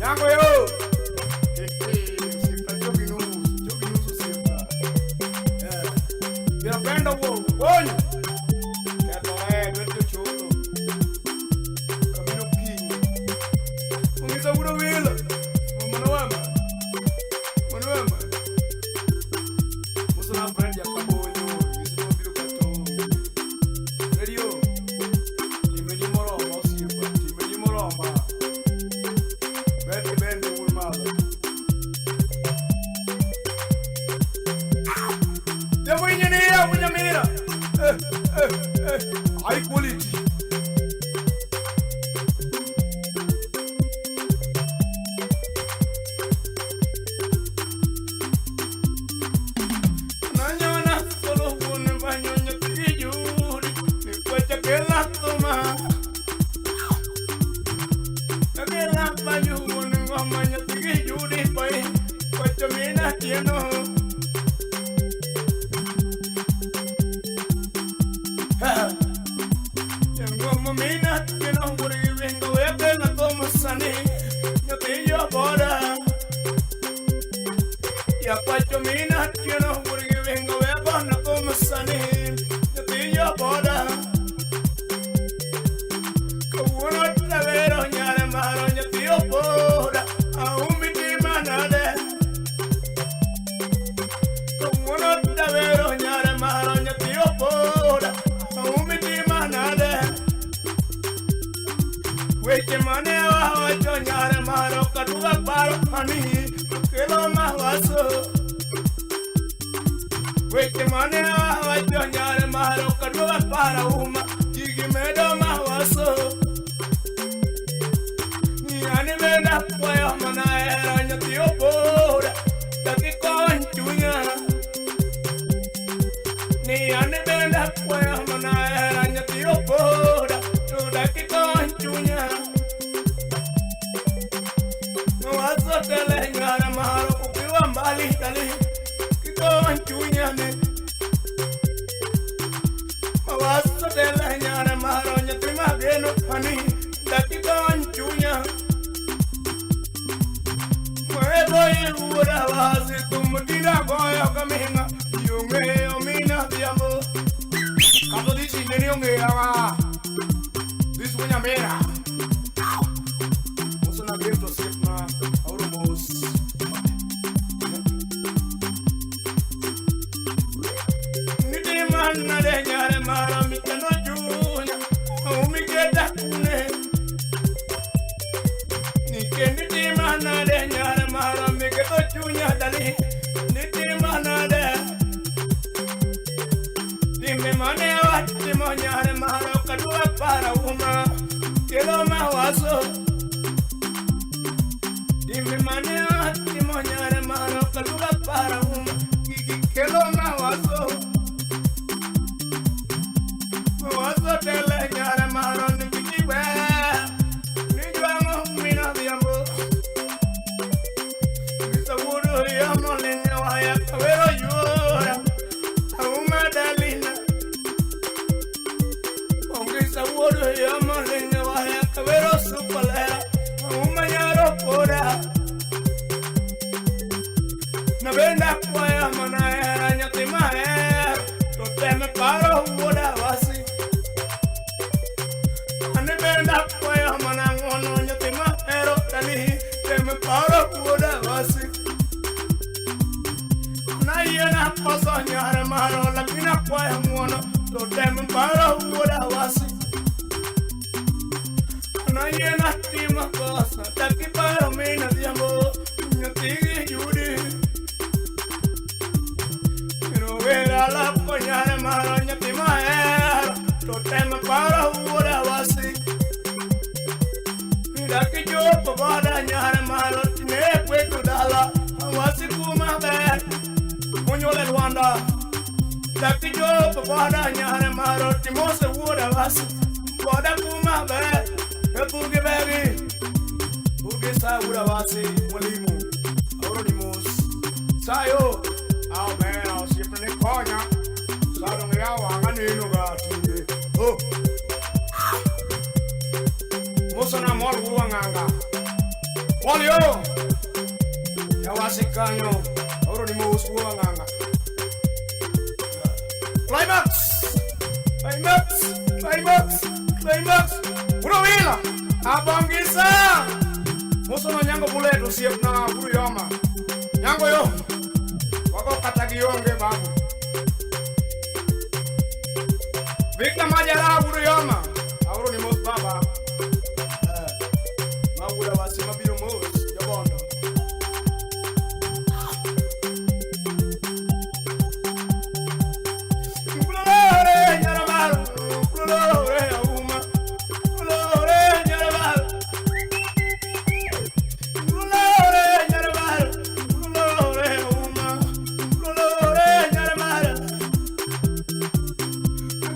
Nyango yo. Osiepna chogi nus, chogi nus osiepna. Eh. Biro pendo wuo, wuonyo. Kethore, lwet jocholo. Kamino kinyi. Ong'isa wuod Owilo. Mano wema. Mano wema. Musona Fred Jakabonyo, Yusufu biro kato. Radio. Timbe moromo osiepa, timbe moromo. Bed bende wuod madho. Jambo engineer, Bunyamira. Eh, eh, eh. High quality. Nanyona solo kun banyonya tijuri. Ni kwacha kela toma. Kela banyu kun ngomanya tijuri pai. Kwacha mina tieno. Ha. Ngoma mina tieno nguri vengo webe na toma sani. Nyatiyo bora. Ya kwacho mina tieno nguri vengo webe na toma sani. Nyatiyo bora. Kawuono tawero nyare maro nyathi opora aumi timanade. Kawuono tawero nyare maro nyathi opora aumi timanade. Weche mane wawacho nyare maro kaduga paro ani kelo mawaso. Weche mane wawacho nyare maro kaduga paro uma gigi medo mawaso. Ni benda kwayo mana hera nyathi opora daki kony chunya. Ni an benda kwayo mana hera nyathi opora to daki kony chunya. Mawazo tele nyara maro ukiwa mbali dali kikony chunya ne. Mawazo tele nyara maro nyathi mageno ani daki kony chunya. Mwedo iwuoda wazi tumdina goyo kaminga yong'eyo mina dhiambo. Kato dhi chinde ni ong'eya wa. This Bunyamira. Musona gift osiepna aoro mos. Nitimana de nyare mara mitano chunya umiketa kune. Nike nitimana de nyare mara miketo chunya dali. Nitimana de. Timbe mane watimo nyare maro kadwa para uma kelo mawaso. Timbe mane watimo nyare maro kadwa para uma gigi kelo mawaso. Mawaso tele nyare maro nikiji we. Nijwango mina dhiambo. Nisawuru yamo linga waya kawero yura. Auma dalina. Onge sawuru yamo linga waya kawero supalera. Auma nyaro pora. Nabenda kwaya mana era nyathi mahero. To teme paro wuoda wasi. Anebenda kwaya mana ng'wono nyathi mahero dali. Teme paro wuoda wasi. Nayiena koso nyare maro lakini akwayo ng'wono. To teme paro wuoda wasi. Nayiena timo kosa taki paro min adhiambo. Nyathi gi yudi. Rowera lako nyare maro nyathi mahero. To teme paro wuoda wasi. Daki chopo boda nyare maro tine kwetu dala. Wasi kuma ber. Onyuol e Rwanda. Daki chopo boda nyare maro timose wuoda wasi. Boda kuma ber. E bugi begi. Bugi sa wuoda wasi. Mwalimu. Aoro ni mos. Sayo. Ao ber osiepna ne konya. Sa dong yawo wang'a neno ga tinde. Oh. Musona mor wuo ng'anga. Walio. Yawasikanyo. Oro ni mos wuanganga. Climax. Climax. Climax. Climax. Urowila. Abongisa. Musono nyango bullet osiepna buru yoma. Nyango yo. Wako kata gionge babu. Victor Majara buru yoma. Auro ni mos baba. Mawura wasema biro mos jabondo. Kulore nyarabaro, kulore auma. Kulore nyarabaro. Kulore nyarabaro, kulore auma. Kulore nyarabaro.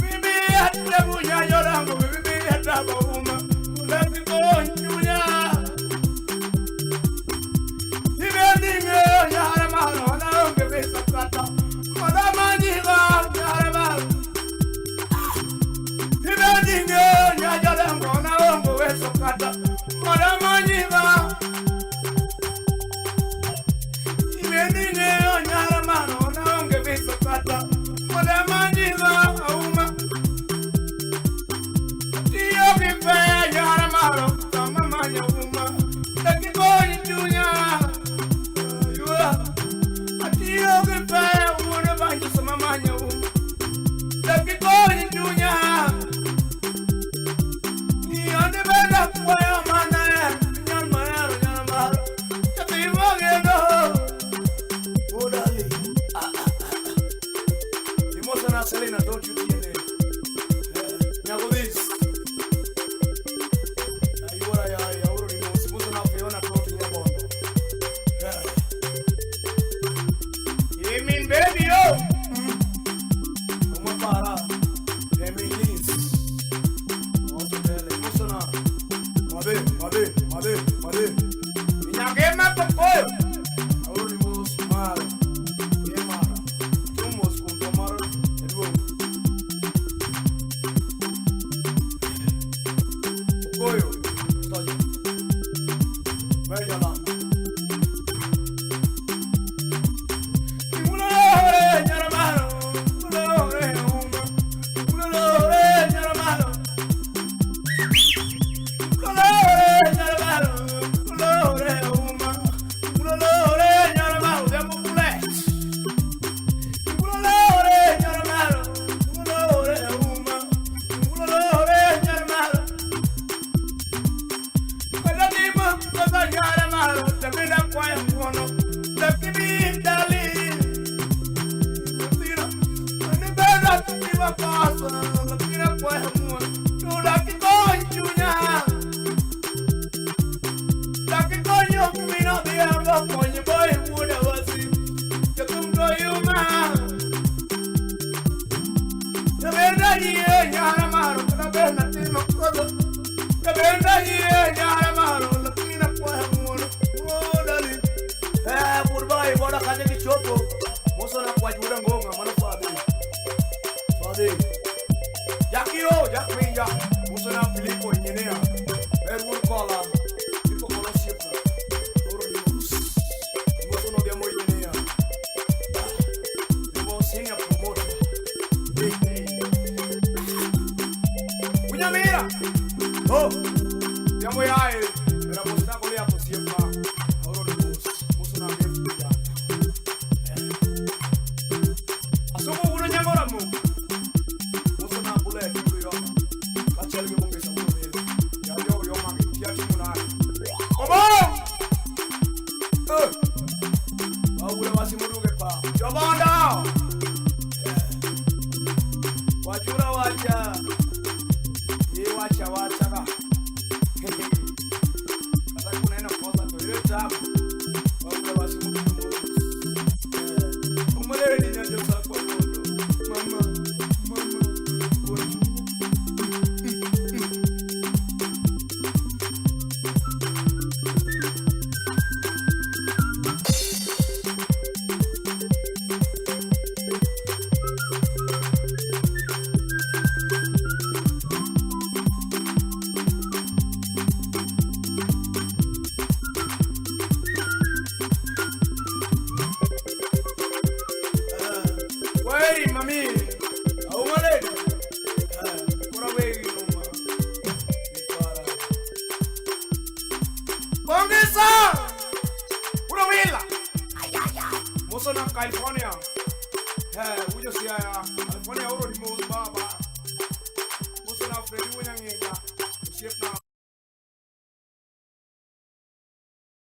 Bibi atabu nyayorango, bibi atabu auma. Kulaki konyunya. Ibendinge nyaramaro, naonge besakata. Madamanyiga nyaramaro. Ibendinge nyayorango, naonge besakata. Madamanyiga. Ibendinge nyaramaro, naonge besakata. Madamanyiga auma. Tiyo kipe nyaramaro, tamamanya uma. Dakikoni chunya. Atiyo kipe uno banjo samamanya uma. Dakikoni chunya. Ni ande beda kwaya mana nyaramaro nyaramaro. Chativo gendo. Odali. Imosana Selena, don't you DNA. Nyago this. Ayora ya ya uro ni mosi muso na Fiona toti nyabondo. Yemin baby yo. Uma para. Emilis. Moso tele muso na. Made made made made. Nyagema pokoyo. Uro ni mosi mara. Yemara. Tumos kumtomara. Eduo. Pokoyo. Stoji. Bella. Mulore nyaramaro, mulore uma, mulore nyaramaro. Mulore nyaramaro, mulore uma, mulore nyaramaro, demo bullet. Mulore nyaramaro, mulore uma, mulore nyaramaro. Kadadima, kada nyaramaro, tabida kwaya mwono, takibi dali. Goodbye, bora kaje kichopo. Muso na kwa juda ngonga mwana fadhi. Fadhi. Jakio, Jakminja, Musona Filipo Engineer, Berwood Kola, Filipo Kola Shipra, Oro News, Musono Demo Engineer, Demo Senior Promoter, Unyamira, Oh, Demo Yae, Raposta Kolia Posiepra, Oro News, Musona Filipo. Asuko Uno Nyangoramu. Musona Bule, Yoma. Kachel gi bongesa kuno ya yo yo magi kia timo nade. Obo! Eh. Awura wasimuruge pa. Jobonda. Wajura wacha. Ye wacha wacha ka. Kata kunena kosa to ile tabu. Awura wasimuruge. Umulere ni nyajo sakwa kondo. Mama, mama. Kocho. California. Ujo Siaya, California oro ni mos baba. Mosna Freddy Wunyang'enya, osiepna.